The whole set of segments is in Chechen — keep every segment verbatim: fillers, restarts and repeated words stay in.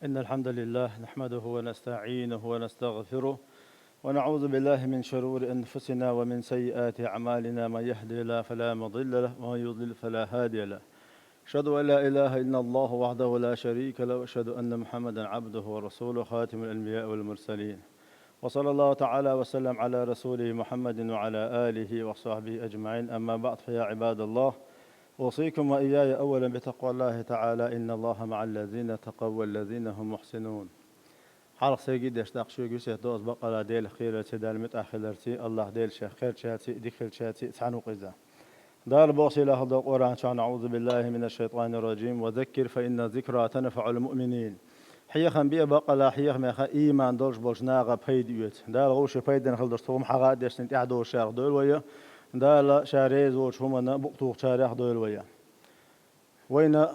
إن الحمد لله نحمده ونستعينه ونستغفره، ونعوذ بالله من شرور أنفسنا ومن سيئات أعمالنا. من يهد الله فلا مضل له، ومن يضلل فلا هادي له. أشهد أن لا إله إلا الله وحده لا شريك له، وأشهد أن محمدا عبده ورسوله، خاتم الأنبياء والمرسلين. وصلى الله تعالى وسلم على رسوله محمد وعلى آله وصحبه أجمعين. أما بعد، فيا عباد الله، أوصيكم وإياي أولا بتقوى الله تعالى، إن الله مع الذين اتقوا والذين هم محسنون. Хьалха сайгий деш, тӀаккха шуьга весет до аз бакъала Делах кхерарций, Дала муьтӀахь хиларций, Аллах Дела шех кхерчарций, дика хилчарций цхьаьна ву-кх иза. Дала боху сийлахь долу Къуръан чохь: «أعوذ بالله من الشيطان الرجيم، وذكر فإن الذكرى تنفع المؤمنين». Хьехам бе бакъала, хьехамех ийман долуш болчу наха пайда оьцу. Дала вовшийн пайдана хила долуш тхуна хьагӀа а дешна тӀаьхьа долуш шарах дойла вай. Дала ша реза воцучу хӀуманна букъ тухучарех дойла вай. Вайна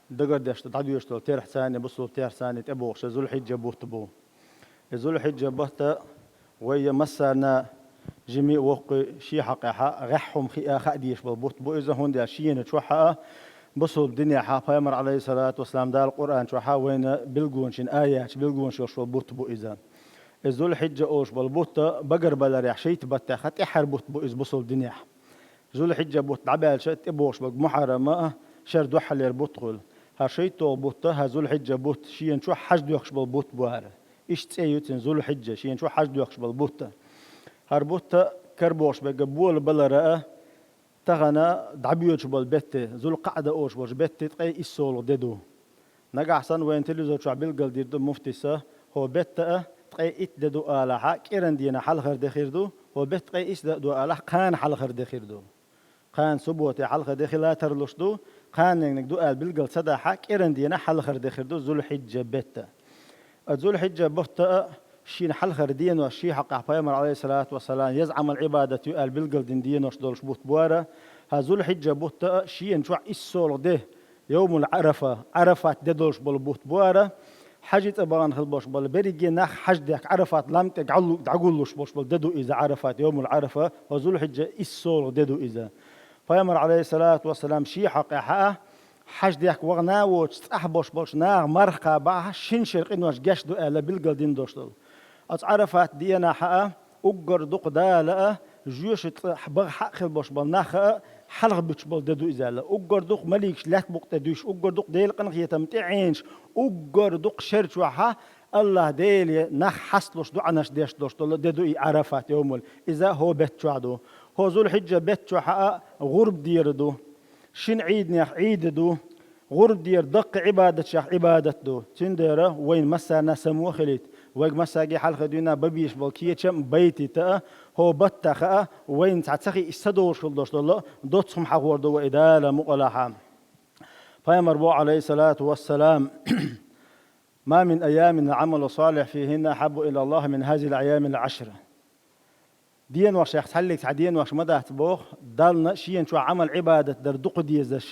дагардеш дӀадоьшуш долу терахь царна, бусул терахь царна тӀебогӀуш Зулхьиджа бутт бу. И Зулхьиджа бутт вай массарна жимий а воккхий шен хьокъехь гӀеххьа хӀума хиъна хаа дезаш болу бутт бу иза, хӀунда аьлча шена чохь а бусул динехь Пайхамар, алейхиссалату вассалам, Дала Къуръан чохь вайна билгалонаш, аяташ билгалонаш йолуш болу бутт бу иза. И Зулхьиджа олуш болу бутт багарбаларехь шайтта баттех тӀаьххьара бутт бу иза бусул динехь. Зулхьиджа бутт дӀабаьлча тӀебогӀуш болу Мухьаррам а шер дуьххьалера бутт хуьлу. ХӀара шайтталгӀа бутт, хӀара Зулхьиджа бутт шена чохь хьаж доьхкуш болу бутт бу хӀара. Иштта цӀе ю цуьнан, Зулхьиджа, шена чохь хьаж доьхкуш болу бутт. ХӀара бутт карабохуш берг болабалар а, тахана дӀабоьдуш болу бетта, Зулкъаъда олуш болчу бетта ткъе иссолгӀа де ду. Нагахь санна вайна телевизор чохь билгалдийр ду муфтис, хӀо бетта а ткъе итт де ду алахь, кӀиран дийнахь хьалхара де хир ду, хӀо бетта ткъе исс де а ду алахь, кхана хьалхара де хир ду. Кхана субботе хьалха де хила тарлуш ду, кханениг ду аьлла билгал ца дахь, кӀиран дийнахь хьалхара де хир ду Зулхьиджа бетта. А Зулхьиджа бутт а шена хьалхара денош, шен хьокъехь Пайхамар, алейхиссалату вассалам, еза Ӏамал-Ӏибадат ю аьлла билгалдина денош долуш бутт бу хӀара. ХӀара Зулхьиджа бутт а шена чохь иссолгӀа де, Йовмул Ӏарафа, Ӏарафат де долуш болу бутт бу хӀара. ХьаьжцӀа бахана хила болуш болу берриге нах хьаж дехка Ӏарафат лам тӀе дӀагуллуш болуш болу де ду иза Ӏарафат, Йовмул Ӏарафа, хӀо Зулхьиджа иссолгӀа де ду иза. Пайхамар, алейхиссалату вассалам, шен хьокъехь а, хьаж дехка вахана а воцуш, цӀахь болуш болчу наха марха кхабахь, шина шеран къинош геч ду аьлла билгалдина долуш долу. Оцу Ӏарафат дийнахь а уггар дукха Дала а, жоьжахати цӀа баха хьакъ хила болуш болу нах а хьалха буьтуш болу де ду иза аьлла. Уггар дукха маликаш лаьтта букъа тӀе дуьйш, уггар дукха Делан къинхетам тӀеӀенаш, уггар дукха шер чохь а Аллах Деле нах хьасталуш, доӀанаш деш долуш долу де ду и Ӏарафат йовмул. Иза хӀо бетта чохь ду. ХӀо Зулхьиджа бетта чохь а гӀурба дера ду. Шина Ӏийданех Ӏийда ду. ГӀурба дера даккхий Ӏибадатех Ӏибадат ду. Цундела вайна массарна само а хилийта. Вайга массаьрга хьалха дуьйна бан безаш болу кечам а байтийта а, хӀо баттахь а, вайна цхьа ца хиъча ца долуш хила долуш долу доцца хӀума хьахор ду вай Дала мукъалахь. Пайхамар боху, алейхиссалату вассалам: «ما من أيام العمل الصالح فيهن أحب إلى الله من هذه الأيام العشر». Деношех цхьаллиг цхьа денош ма дац боху, Далла шена чохь Ӏамал-Ӏибадат дар дукха дезаш,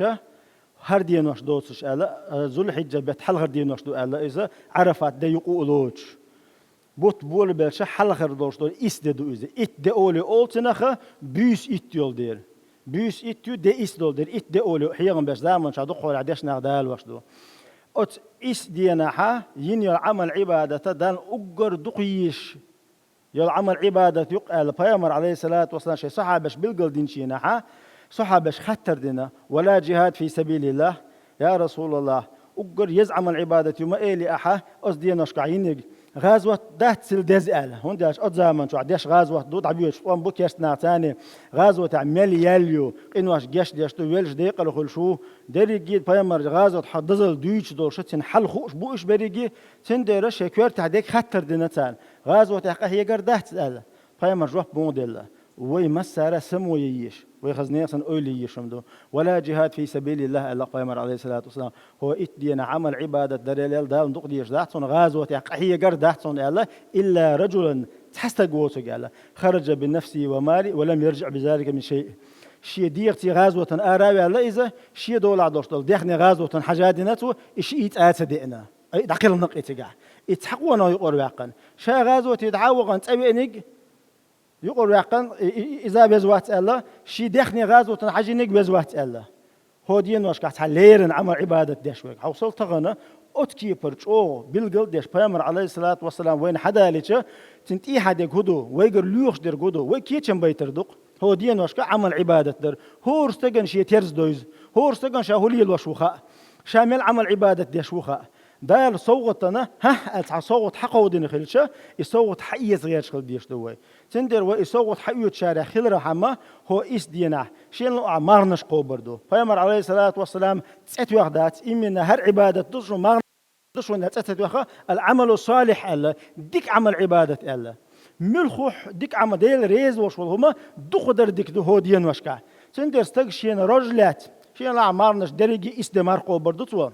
хӀара денош доцуш аьлла, Зулхьиджа бетта хьалхара денош ду аьлла иза, Ӏарафат де юкъа а лоцуш. Бутт болабелча хьалхара долуш долу исс де ду иза. Итт де олий олу цунах, буьйса итт йолу дера. Буьйса итт ю, де исс долу дера. Итт де олий хьехам беш заманчохь дукхахьолехь дешнах далош ду. Оцу исс денахь йина йолу Ӏамал-Ӏибадата Далла уггар дукха йийш йолу Ӏамал-Ӏибадат юкъа аьлла, Пайхамар, алейхиссалату вассалам, шайн сахьабаш билгалдинчийнахь, сахьабаш хаттар дина: «ولا جهاد في سبيل الله, я Расулаллах, уггар еза Ӏамал-Ӏибадат ю ма эли ахьа, оцу деношкахь йиниг, гӀазот дац цул деза?» аьлла. ХӀунда аьлча оцу заманчохь деш гӀазот ду, дӀабоьдуш къом бу керстанаха царна, гӀазотехь мел ял ю, къинош геч деш ду, веллачу декъала хуьлуш ву. Дерриге а Пайхамар гӀазот хьан дозалла дуьйцуш долуш, цуьнан хьал хууш бу уьш берриге, цундела шайн коьртехь дерг хаттар дина царна. ГӀазотехь къахьегар дац аьлла. Пайхамар жоп муха делла? Вай массара само ян езаш, вай хаза нехан санна ойла ян езаш хӀума ду. «ولا جهاد في سبيل الله», аьлла Пайхамар, алейхиссалату вассалам. ХӀо итт денахь Ӏамал-Ӏибадат дарал Далла дукха дезаш дац хьуна, гӀазотехь къахьегар дац хьуна аьлла, «إلا رجلا», цхьа стаг воцург аьлла, «خرج بنفسه وماله ولم يرجع بذلك من شيء». Шен дегӀаций гӀазотана ара а ваьлла иза, шен долахь долуш долу дехне гӀазотана хьажа а дина цо, и шиъ цӀа а ца деана. Ай, дӀакхелхина-кх и цигахь. И цхьа къонах юкъара ваьккхина. Ша гӀазоте дӀа а вахана цӀа веаниг, юкъара ваьккхина, и, и, и, иза веза вац аьлла, шен дехне гӀазотана хьажийниг веза вац аьлла. ХӀо деношкахь цхьа леррина Ӏамал-Ӏибадат деш вайга. Хьовсал тахана, оцу кепара чӀогӀа билгал а деш, Пайхамар, Ӏалайхиссалату вассалам, вайна хьадалича, цуьнан тӀехьа дерг хӀун ду, вайгара лоьхуш дерг хӀун ду, вай кечам байтар ду-кх. ХӀо деношка Ӏамал-Ӏибадат дар. ХӀора стагана шен терза довза. ХӀора стагана ша хӀун лелош ву хаьа. Ша мел Ӏамал-Ӏибадат деш ву хаьа. Дала совгӀатана, хӀа, аьлла цхьа совгӀат хьакховдина хилча, и совгӀат хьаэца гӀерташ хила дезаш ду вай. Цундела вай и совгӀат хьаоьцучарех хилархьама, хӀо исс денахь, шен луъахь марханаш кхобар ду. Пайхамар, Ӏалайхиссалату вассалам, цӀе тоьхна дац, именно хӀара Ӏибадат ду шун марханаш ду шуна цӀе ца тоьхна, ал-Ӏамалу салихь аьлла, дика Ӏамал-Ӏибадат аьлла. Муьлхха дика Ӏамал, Дела реза волуш волу хӀума дукха дар дика ду хӀо деношкахь. Цундела стага шена рож лаьцна, шен луъахь марханаш дерриге исс де марха кхобар ду цо.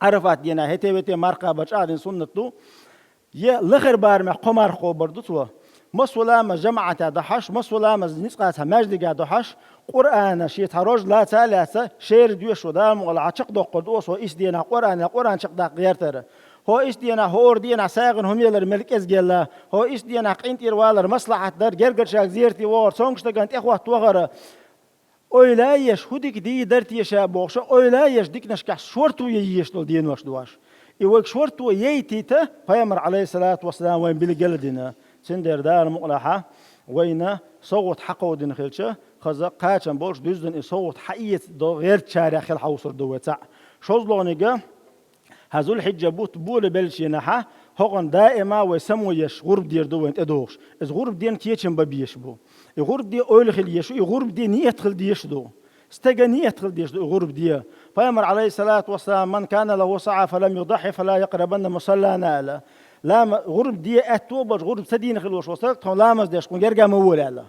Ӏарафат денахь хӀетте-ветте марха кхаба чӀагӀдина суннат ду. Я лахара барамехь кхо марха кхобар ду цо. Массо а ламаз жамаӀатехь дохьуш, массо а ламаз ницкъаца маьждигехь дохьуш, Къуръана шен цхьа рож лаца а лаьцна, шера доьшуш ву, Дала мукъалахь, чекхдоккхур ду оцу хӀо исс денахь Къуръанехь, Къуръан чекхдаккха гӀертар. ХӀо исс денахь хӀора денахь сагӀина хӀума ялар мел кӀезиг елла, хӀо исс денахь къинтӀера валар, маслахьат дар, гергарчаьрга зерате вогӀар, цомгуш стагана тӀехӀотта вахар, ойла а еш, хӀун дика дийр дара теша бохуш, ойла а еш, диканашкахь шорто ян езаш долу денош ду аша. И вайга шорто яйтийта Пайхамар, Ӏалайхиссалату вассалам, вайна билгал а дина. Цундела Дала мукъалахь, вайна совгӀат хьакховдина хилча, хаза кхачам болуш дуьззина и совгӀат хьаэца до гӀертачарех хила хьовсур ду вай цхьаъ. ШозлагӀниг, хӀа, Зулхьиджа бутт болабеллачу дийнахь, хӀокхунна даима вай само еш гӀурба дер ду вайна тӀедогӀуш. Иза гӀурба ден кечам бан безаш бу. И гӀурба де ойла хила езаш ю, и гӀурба де ниет хила дезаш ду. Стага ниет хила дезаш ду и гӀурба де. Пайхамар, Ӏалайхиссалату вассалам: «Ман кана лахӀу саӀа фалам юдаххи, фала якърабанна мусаллана», – аьлла. Лама-, гӀурба де аьтто а болуш, гӀурба ца дийна хилла волуш волу стаг тхуна ламаз деш кхунна герга ма волу аьлла.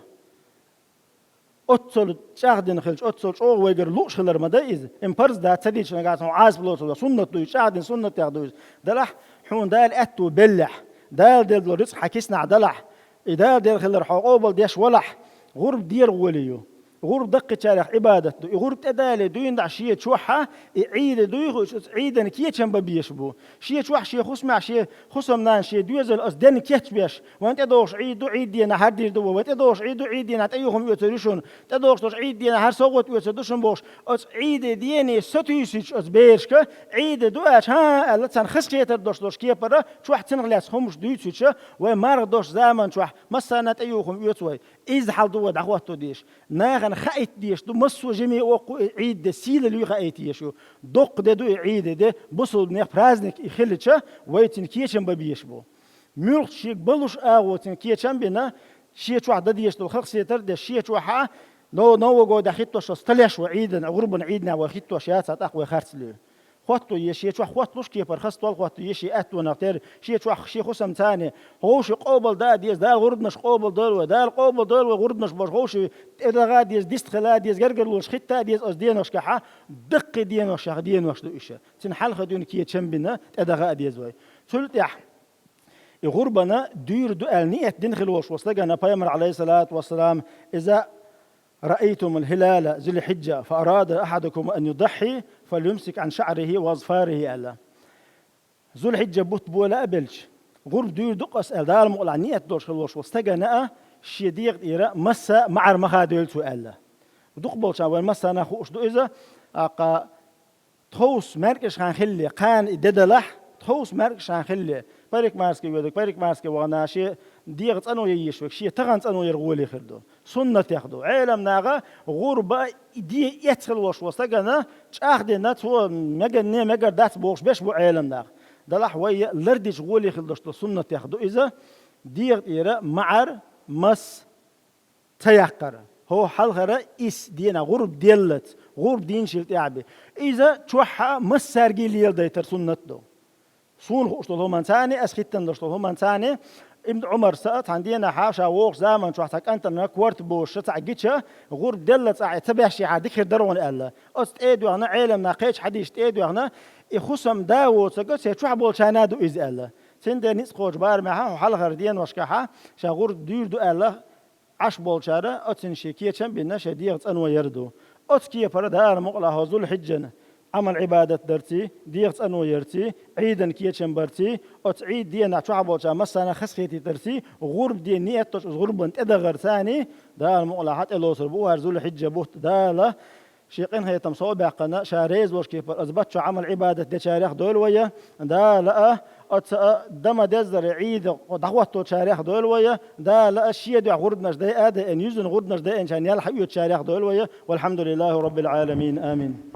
Оццул чӀагӀдина хилча, оццул чӀогӀа вайгара лууш хилар ма дай иза. М, парз дац, ца дийцича нагахь санна хьо Ӏазап лоцург, суннат ду иза, чӀагӀдина суннатех ду иза. Делахь, хьуна Дала аьтто беллехь, Дала делла рицкъ хьан киснахь делахь, и Дала дер хилар хьо къобалдеш валахь, гӀурба дера гӀоле ю. ГӀурба даккхийчарех Ӏибадат ду. И гӀурба тӀедале дуьйна дахь шен чохь а, и Ӏийда дуй хууш, оцу Ӏийдана кечам бан безаш бу. Шен чохь, шен хӀусамехь, шен хӀусамнана, шен доьзал оцу денна кечбеш, вайн тӀедогӀуш Ӏийд ду, Ӏийд дийнахь хӀара дийр ду вай, вайн тӀедогӀуш Ӏийд ду, Ӏийд дийнахь тӀеюхам оьцур ю шуна, тӀедогӀуш долуш Ӏийд дийнахь хӀара совгӀат оьцур ду шуна бохуш, оцу Ӏийде дене сатуьйсуьйтуш оцу берашка, Ӏийда ду аьлча, хӀан аьлла, царна хазахетар долуш долуш кепара, чохь цунах лаьцна хӀумаш дуьйцуьйтуш, вай марха долуш заман чохь массарна тӀеюхам оьцу вай. Изза хьал ду вай дӀахӀотто дезаш. Нахана хаийта дезаш ду, массо а жиме, воккха а и Ӏийд де сийлалла юй хаийта езаш ю. Доккха де ду и Ӏийд де, бусулбанех праздник и хилча, вай цуьнан кечам бан безаш бу. Муьлхха шега балуш агӀо цуьнан кечам а бина, шен чохь дан дезаш долу хазахетар а деш, шен чохь а но-, Нового года хӀиттош сталеш вай Ӏийдана, гӀурбан Ӏийдана вай хӀиттош яц, тӀаккха вай харц луьй. ХӀотто е шен чохь хӀотталуш кепара, хаза толла хӀотто е шен аьттонах тера, шен чохь, шен хӀусам царна, вовши къобал дан а деза, Дала гӀурбанаш къобал дойла вай, Дала къобал дойла вай гӀурбанаш бохуш, вовши тӀедагӀа а деза, дистхила а деза, гергарлонаш хӀитта а деза оцу деношкахь, даккхий деношкахь денош ду иша. Цуьнан хьалха дуьйна кечам а бина, тӀедагӀа а деза вай. Цул тӀаьхьа и гӀурбана дуьйр ду аьлла ниет дина хилла волуш волу стагана Пайхамар, Ӏалайхиссалату вассалам, иза «رأيتم هلال ذي الحجة فأراد أحدكم أن يضحي فليمسك عن شعره وأظفاره», – аьлла. Зулхьиджа бутт бола а белча, гӀурба дуьйр ду-кх ас аьлла, Дала мукъалахь ниет долуш хилла волуш волу стагана а шен дегӀа тӀера масса а маӀар ма хадойла цо аьлла. Дукхахболчарна вайн массарна а хууш ду иза, аккха, тховса маьркӀаж хан хилале, кхана и де далахь, тховса маьркӀаж хан хилале, парикмахерски воьдург парикмахерски вахана, шен дегӀ цӀано ян езаш верг шен тахана цӀано яр гӀоле хир ду. Суннатех ду. Ӏеламнаха гӀурба де эцна хилла волуш волу стагана чӀагӀдина, цо меганне мегар дац бохуш беш бу Ӏеламнах. Делахь вай лардича гӀоле хила долуш долу суннатех ду иза, дегӀа тӀера маӀар, мас ца яккхар. ХӀо хьалхара исс денахь гӀурба деллалц, гӀурба дийначул тӀаьхьа бен. Иза чохь а массаьрга а леладайтар суннат ду. Суна хууш долу хӀуманца а, ас хӀиттина долуш долу хӀуманца а, Ибн Ӏумарс а цхьана денахь ша вогӀучу заман чохь цхьа кӀантана корта бозуш цхьаъ гича, гӀурба деллалц ахь и ца баьшшехьара дика хир дара хьуна аьлла. Оцу тӀе а доьгӀна, Ӏеламнах кхечу хьадисашка тӀе а доьгӀна, и хӀусамда воцург церан чохь болчарна а ду иза аьлла. Цундела ницкъ кхочу барамехь, хьалхара деношкахь ша гӀурба дуьйр ду аьлла, Ӏаш болчара оццуьнан шен кечам а бина, шен дегӀ цӀано яр ду. Оцу кепара Дала мукъалахь хӀо Зулхьиджан Ӏамал-Ӏибадат дарций, дегӀ цӀано ярций, Ӏийдан кечам барций, оцу Ӏийд денахь чохь болчарна массарна а хазахетийтарций, гӀурба де ниет долуш оцу гӀурбана тӀедахарца а, Дала мукъалахь тӀелоцур бу хӀара Зулхьиджа бутт Дала шен къинхетам совбаьккхина, ша реза волча кепара оцу бутт чу Ӏамал-Ӏибадат дечарех дойла вай, Дала а, оцу а дан ма-деззара Ӏийда дӀахӀотточарех дойла вай, Дала а шен дуьхьа гӀурбанаш дайа а дайина, юьззина гӀурбанаш дайинчарна ял хьаоьцучарех дойла вай. Валхьамдулиллахи Роббил Ӏаламин. Амин.